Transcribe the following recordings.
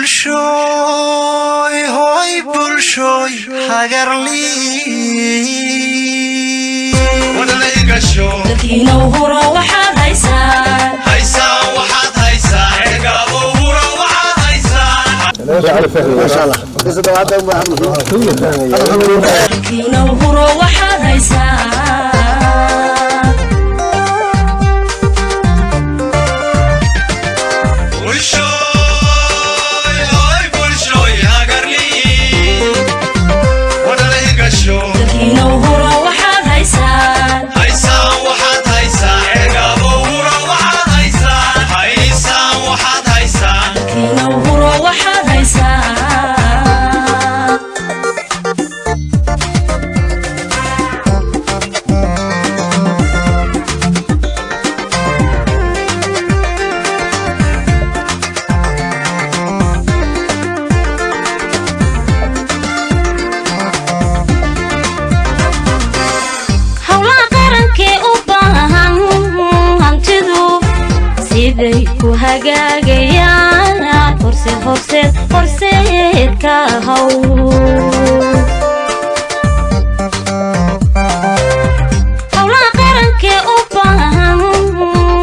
Bulshooy, hoy bulshooy, hagarlii. Dalkiina uhuro waxaad haysaan. Dalkiina uhuro waxaad haysaan. Dalkiina uhuro waxaad haysaan. Dalkiina uhuro waxaad haysaan. Howlaha qarankee u baahan hantidu siday ku hagaagayaan, horseed, horseed, horseedka haw. Howlaha qarankee u baahan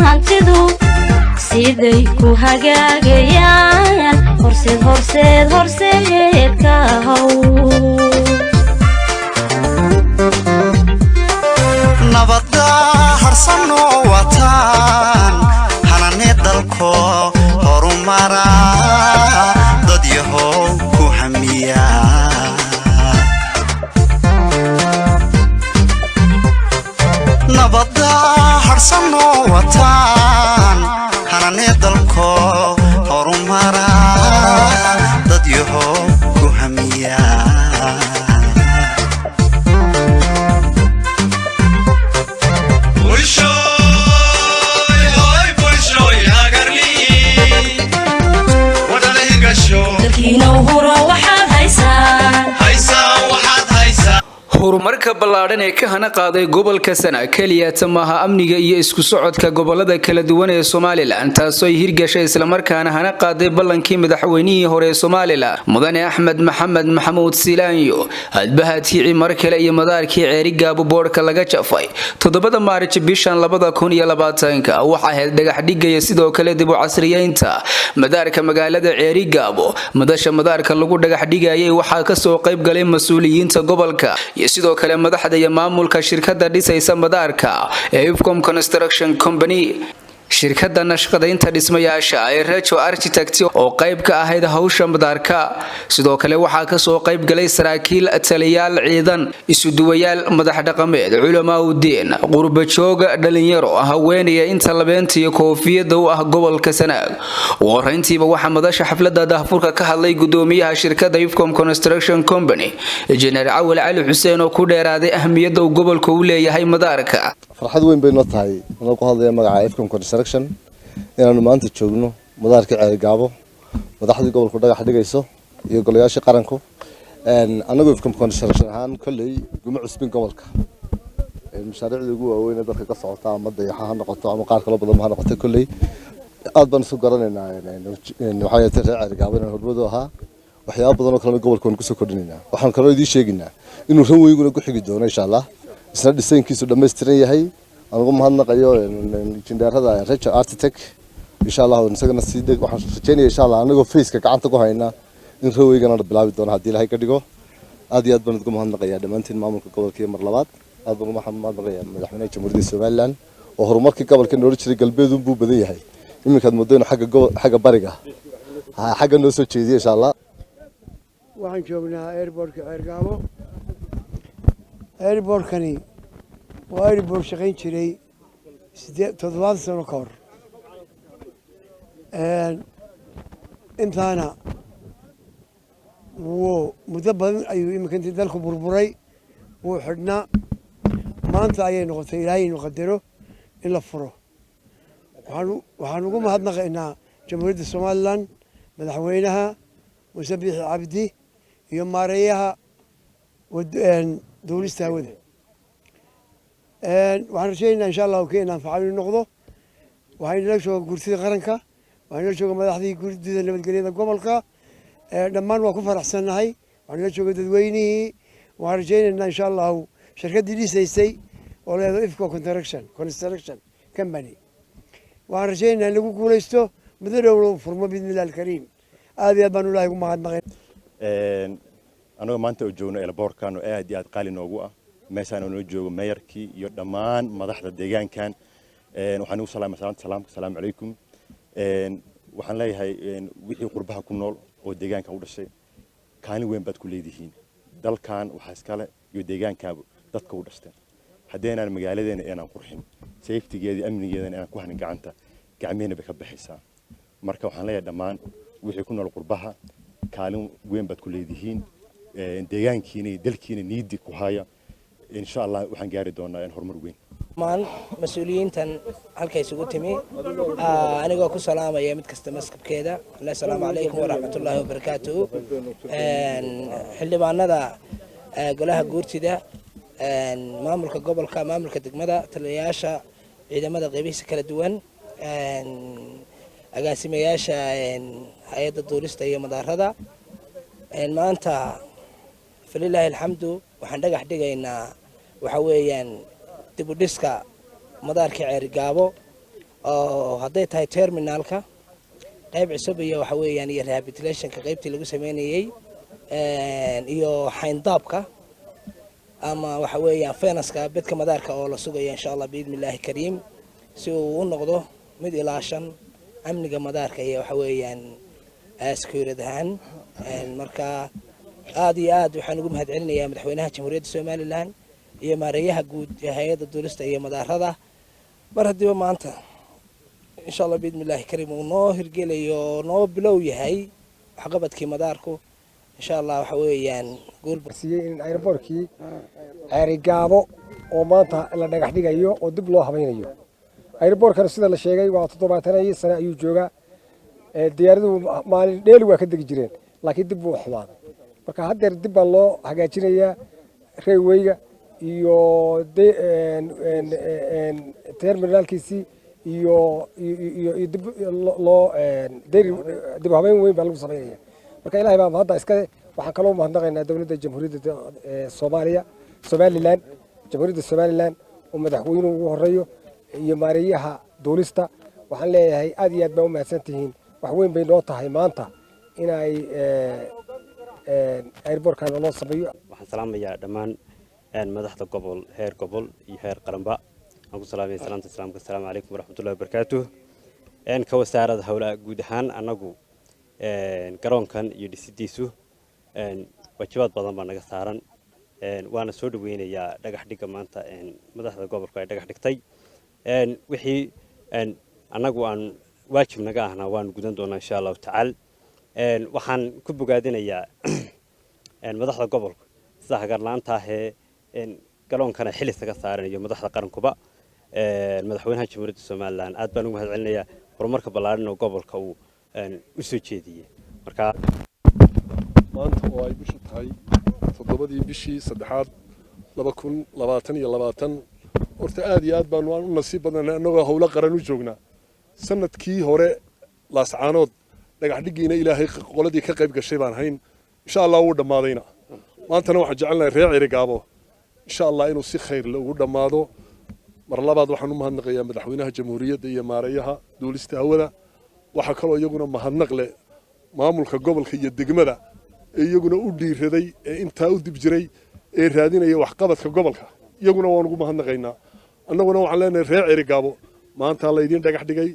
hantidu siday ku hagaagayaan, horseed, horseed, horseedka haw. Nabadda harsanoo wataan hanane dalko horumara, dad yahow ku hamiya. Nabadda harsanoo wataan hanane dalko horumara, dad yahow ku hamiya. Dalkiina uhuro waxaad haysaan. Horumarka ballaadhan ee ka hana qaaday gobolka Sana keliya maaha amniga iyo isku socodka gobolada kala duwan ee Somalilan, taasoo ay hirgashay islamarkaana hana qaaday ballankii madaxweynihii hore ee Somalilan, Mudane Axmed Maxamed Maxamuud Silaanyo. Hadbahaadkiici mar kale iyo madaarkii Ceerigaabo boodhka laga jafay 7-da Maarij bishan 2020-ka waxaa ahayd dhagax dhigaya, sidoo kale dib u casriyeynta madaarka magaalada Ceerigaabo. Madasha madaarka lagu dhagax dhigayay waxaa kasoo qayb galay mas-uuliyiinta gobolka iyo sidoo kale madaxda iyo maamulka shirkada dhisaysa madaarka ee Ifcom Construction Company, shirkada nashqadaynta dhismayaasha ee Rejo Architect oo qayb ka ahayd hawsha madaarka. Sidoo kale waxaa kasoo qayb galay saraakiil, taliyaal ciidan, isuduwayaal, madax dhaqameed, culamaa udiin, qurbajooga, dhalinyaro, haweenaya inta labeenta iyo koofiyada u ah gobolka Sanaag. Ugu horeyntiiba waxaa madasha xaflada daahfurka ka hadlay gudoomiyaha shirkada Ifcom Construction Company, Injineer Cawal Cali Xuseen, oo ku dheeraaday ahmiyada uu gobolka u leeyahay madaarka. Farxad weyn bay noo tahay, anoo ku hadlaya magaca Ifcom Construction, inaanu maanta joogno madaarka Ceerigaabo, madaxdii gobolku dhagax dhigayso iyo golayaashii qaranku. Annagu Ifcom Construction ahaan kolley guma cusbin gobolka. Mashaariicda ugu waaweyn ee dalka ka socota, ama dayaxa ha noqoto ama qaar kaloo badan ha noqoto, kolley aad baan isu garanaynaa. Waxaa yeetay reer Ceerigaabo inaan hormadu ahaa, waxyaaba badan oo kalena gobolka waan kusoo kordhinaynaa. Waxaan kaloo idiin sheegaynaa inuu runwayguna ku xigi doono insha Allah, isna dhisaynkiisu dhammaystiran yahay. Aan ugu mahadnaqayo injineerada Rejo Architect. Insha Allah isagana sii waxaan rajeynaya insha Allah anagoo faceka gacanta ku haynaa in runwaygana la bilaabi doono haddii Ilaahay ka dhigo. Aad iyo aad baan ugu mahadnaqayaa dhammaantiin maamulka gobolka, iyo mar labaad aad baan ugu mahadnaqayaa madaxweynaha Jamhuuriyadda Somaliland oo horumarkii gobolka noola jiray galbeed unbuu badan yahay, iminkaad moodo inuu xagga gobol, xagga bariga, xagga noo soo jeediyo insha Allah. Waxaan joognaa airportka Ceergaabo. Airportkani waa airport shaqayn jiray 70 sano ka hor. Intaana wuu muddo badan ayuu iminka intii dalku burburay wuu xidhnaa. Maanta ayay noqotay, Ilaahay inu qadaro in la furo. Waxaan ugu mahadnaqaynaa Jamhuuriyadda Somaliland, madaxweynaha Muuse Biixi Cabdi iyo maareeyaha duulista hawada. Waxaan rajaynaynaa insha Allahu kii anfaca inuu noqdo. Waxaa inala jooga gurtida qaranka, waxaa inala jooga madaxdii guddida nabadgelyada gobolka. Dhammaan waa ku faraxsannahay. Waxaan la jooga dadweynihii. Waxaan rajaynaynaa, insha Allahu, shirkaddii dhisaysay oo leedo Ifco Construction Company, waxaan rajaynaynaa in lagu guulaysto, muddo dhowna uu furmo, biidni Illahi Alkariim. Aad iyo aad baan Ilahay ugu mahadnaqay. Anagoo maanta oo joogno airportkan oo aad iyo aad qaali noogu ah, meeshaan oo noo joogo mayorkii iyo dhammaan madaxda deegaankan, waxaan ugu salaamay salaamta salaamka, asalaamu calaykum. Waxaan leeyahay wixii qurbaha ku nool oo deegaanka u dhashay, kaalin weyn baad ku leedihiin dalkan. Waxaa iskale iyo deegaankaaba dadka u dhashteen. Haddaynaan magaaladeena aanan qurxin, safetygeeda, amnigeedana aanan ku hanin gacanta, gacmihina bay ka baxaysaa. Marka waxaan leeyahay dhammaan wixii ku nool qurbaha, kaalin weyn baad ku leedihiin deegaankiina iyo dalkiina. Niidi ku haya, insha Allah waxaan gaari doonaa in horumar weyn. Dhammaan mas-uuliyiintan halka isugu timi, anigoo ku salaamaya mid kasta maskabkeeda, assalaamu calaykum waraxmatullaahi wabarakaatuhu. Xildhibaanada golaha guurtida, maamulka gobolka, maamulka degmada, taliyayaasha ciidamada qeybihiisa kala duwan, agaasimayaasha hay-adda duulista iyo madaarada, maanta falilaahi alxamdu waxaan dhagax dhigaynaa waxa weeyaan dib u dhiska madaarka Ceerigaabo, oo hadday tahay terminalka qayb cusub iyo waxa weeyaan iyo rehabilitationka qaybtii lagu sameynayey iyo xayndaabka ama waxa weeyaan fenceka bedka madaarka oo la sugayo, insha Allah, biidni Illaahi Kariim, si uu u noqdo mid ilaashan amniga madaarka iyo waxa weeyaan security ahaan. Marka aad iyo aad waxaan ugu mahadcelinayaa madaxweynaha Jamhuuriyadda Somaliland iyo maareeyaha guud ee hay-adda duulista iyo madaarada. Mar haddiiba maanta, insha Allah, biidni Illaahi Kariim, uu noo hirgelayo oo noo bilow yahay waxqabadkii madaarku, insha Allah waxa weeyaan guul siiyey in airportkii Ceerigaabo oo maanta la dhagax dhigayo oo dib loo habaynayo. Airportkan sida la sheegay waa 70 sano ayuu joogaa. Diyaaraduhu maalin dheeli waa ka degi jireen, laakiin dib buu xumaaday. Marka haddeer dib baa loo hagaajinayaa, railwayga iyo terminalkiisii iyo dib loo dib habeyn weyn baa lagu samaynaya. Marka Ilahay baa mahadda iskale. Waxaan kaloo mahadnaqaynaa dowladda Jamhuuriyadda Soomaaliya, Somaliland, Jamhuuriyadda Somaliland oo madaxweynuhu ugu horeeyo iyo maareeyaha duulista. Waxaan leeyahay aad iyo aad baa u mahadsan tihiin. Wax weyn bay noo tahay maanta inay airportkan loo sameeyo. Waxaan salaamayaa dhammaan madaxda gobol, heer gobol iyo heer qaranba. Waxaan ku salaamaya salaamta islaamka, asalaamu calaykum waraxmatullahi wabarakaatuh. Ka wasaaradda howlaha guud ahaan, annagu garoonkan iyo dhisidiisu waajibaad badan baa naga saaran, waana soo dhaweynayaa dhagax dhigga maanta madaxda gobolku ay dhagax dhigtay. Wixii annagu aan waajib naga ahna waanu gudan doonaa, insha Allahu tacaala. Waxaan ku bogaadinayaa madaxda gobolka sida hagarla-aanta ahee garoonkana xil isaga saaran iyo madaxda qarankuba. Madaxweynaha Jamhuuriyadda Somaliland aad baan ugu mahad celinayaa horumarka ballaaran oo gobolka uu u soo jeediyey. Marka maanta oo ay bishu tahay 7dii bishii saddexaad 2020, horta aad iyo aad baanu aan u nasiib badnay annagoo howlo qaran u joognaa. Sanadkii hore Laascaanood dhagax dhiggiina Ilaahay qoladii ka qayb gashay baan hayn, insha Allah wuu dhammaadayna. Maantana waxaan jecelnahay reer Cirigaabo, insha Allah, inuu si khayr leh ugu dhammaado. Mar labaad waxaan u mahadnaqayaa madaxweynaha jamhuuriyadda iyo maareeyaha duulista hawada. Waxaa kaloo iyaguna mahadnaq leh maamulka gobolka iyo degmada ee iyaguna u dhiiraday ee intaa u dib jiray ee raadinaya waxqabadka gobolka. Iyaguna waan ugu mahadnaqaynaa. Annaguna waxaan leenahay reer Cirigaabo, maanta laydin dhagax dhigay,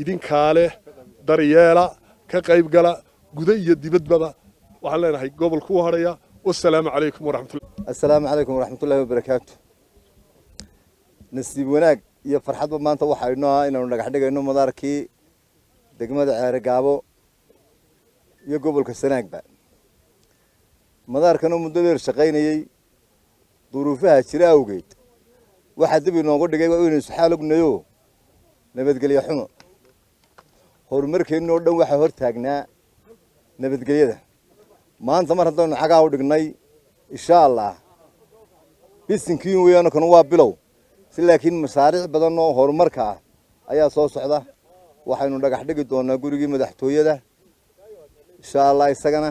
idinkaa leh, daryeela, ka qayb gala guda iyo dibadbaba. Waxaan leenahay gobolku u hadhaya. Wasalaamu calaykum waraxmatullah. Assalaamu calaykum waraxmatullaahi wabarakaatu. Nasiib wanaag iyo farxadba maanta waxaa inoo ah inaanu dhagax dhigayno madaarkii degmada Ceerigaabo iyo gobolka Sanaagba. Madaarkan oo muddo dheer shaqaynayey, duruufaha jira awgeed waxaa dib inoogu dhigay waa inaynu isxaal ognayo nabadgelyo xumo. Horumarkeenna oo dhan waxaa hor taagnaa nabadgelyada. Maanta mar haddaynu xagaa u dhignay, insha Allah, bisinkiin weeyaan, kan waa bilow si, laakiin mashaariic badan oo horumarka ah ayaa soo socda. Waxaynu dhagax dhigi doonaa gurigii madaxtooyada. Insha Allah isagana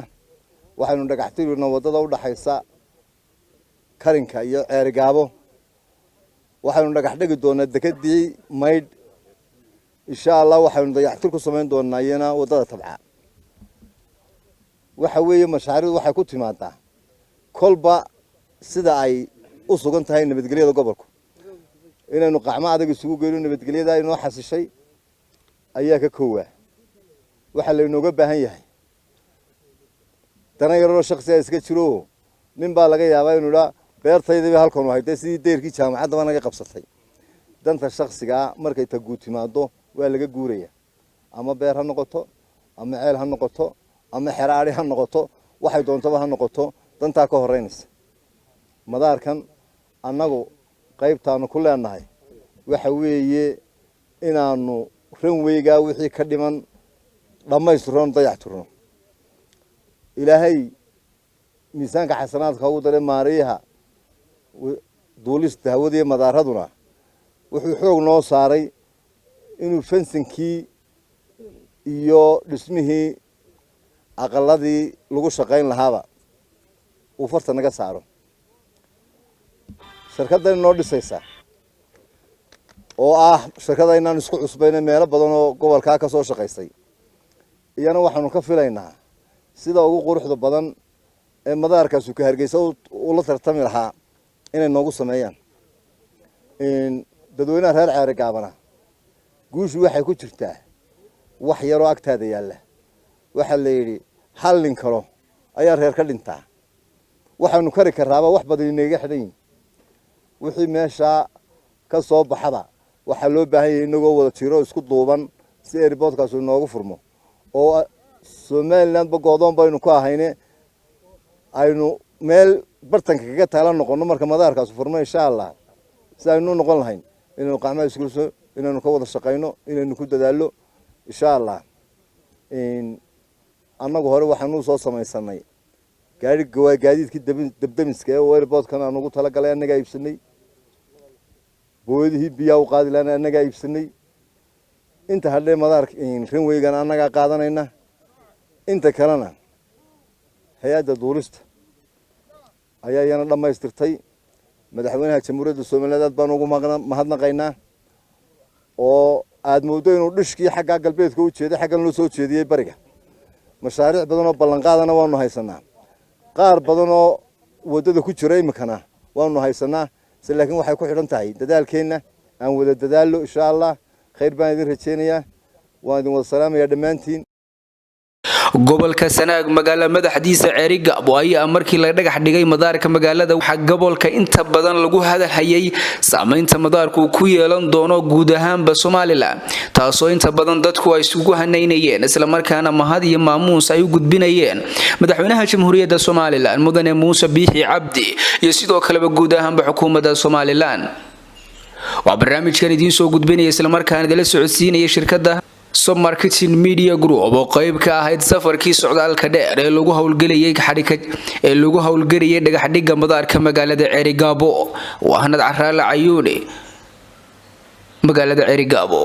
waxaynu dhagax dhigno waddada u dhaxaysa Karinka iyo Ceerigaabo. Waxaynu dhagax dhigi doonaa dekedii Maydh. Insha Allah waxaynu dayactir ku samayn doonaa iyana waddada Tabca. Waxa weeye, mashaariicdu waxay ku timaadaa kolba sida ay u sugan tahay nabadgelyada gobolku. Inaynu qacmo adag isugu geyno nabadgelyada inoo xasishay ayaa ka koowaa. Waxaa laynooga baahan yahay dana yararoo shaksigaa iska jiro. Nin baa laga yaabaa inuu idhaa beertaydaba halkan ahay, dee sidii deyrkii jaamacaddaba naga qabsatay. Danta shaksigaa markay ta guud timaado waa laga guuraya, ama beer ha noqoto, ama ceel ha noqoto, ama xeraari ha noqoto, waxay doontaba ha noqoto, dantaa ka horeynaysa. Madaarkan annagu qaybtaanu ku leenahay waxa weeye inaanu runwaygaa wixii ka dhiman dhammaystirno, dayac tirno. Ilaahay miisaanka xasanaadka ugu daray maariyaha duulista hawada iyo madaaraduna wuxuu xoog noo saaray inuu fencingkii iyo dhismihii aqaladii lagu shaqayn lahaaba uu farta naga saaro. Shirkaddan inoo dhisaysa oo ah shirkada inaan isku cusbayna, meelo badan oo gobolkaa ka soo shaqaysay, iyana waxaanu ka filaynaa sida ugu quruxda badan ee madaarkaasu ka Hargeysa ula tartami lahaa inay noogu sameeyaan. Dadweynaha reer Ceeri Gaabana, guushu waxay ku jirtaa wax yaroo agtaada yaalla. Waxaa la yidhi hal nin karo ayaa reer ka dhintaa. Waxaanu kari karaaba wax badan inaga xidhan yihin. Wixii meeshaa ka soo baxaba waxaa loo baahan yahay inagoo wada jiro, isku duuban, si airportkaasu inoogu furmo oo Somalilandba goodoon baynu ku ahayne aynu meel bartanka kaga taala noqono marka madaarkaasu furmo, insha Allah. Si aynu u noqon lahayn inaynu qacmaha iskulso, inaynu ka wada shaqayno, inaynu ku dadaallo, insha Allah. Annagu hore waxaanu soo samaysanay gaari, gaadiidkii dabdemiska ee airportkan aan ugu talagalay annagaa iibsanay, booyadihii biyaha u qaadi lahana annagaa iibsanay. Inta hadhee madaarka runwaygan annagaa qaadanayna, inta kalena hay-adda duulista ayaa iyana dhammaystirtay. Madaxweynaha Jamhuuriyadda Somaliland aad baan ugu mahadnaqaynaa oo aad mooddo inuu dhishkii xaggaa galbeedka u jeeday xaggan loo soo jeediyey bariga. Mashaariic badan oo ballanqaadana waanu haysanaa, qaar badan oo waddada ku jira iminkana waanu haysanaa se, laakiin waxay ku xidhan tahay dadaalkeenna. Aan wada dadaallo, insha Allah. Khayr baan idin rajaynayaa, waan idin wada salaamayaa dhammaantiin. Gobolka Sanaag, magaala madaxdiisa Ceerigaabo, ayaa markii la dhagax dhigay madaarka magaalada, waxaa gobolka inta badan lagu hadalhayay saameynta madaarku ku yeelan doono guud ahaanba Somaliland, taasoo inta badan dadku ay isugu hanaynayeen, islamarkaana mahad iyo maamuus ay u gudbinayeen madaxweynaha Jamhuuriyadda Somaliland, Mudane Muuse Biixi Cabdi, iyo sidoo kaleba guud ahaanba xukuumadda Somaliland. Waa barnaamijkan idiin soo gudbinaya islamarkaana idinla socodsiinaya shirkadda Som Marketing Media Group oo qayb ka ahayd safarkii socdaalka dheer ee lagu howlgelayay xadhika ee lagu howlgelayay dhagaxdhigga madaarka magaalada Ceerigaabo. Waa Hanad Caraale Cayuuni, magaalada Ceerigaabo.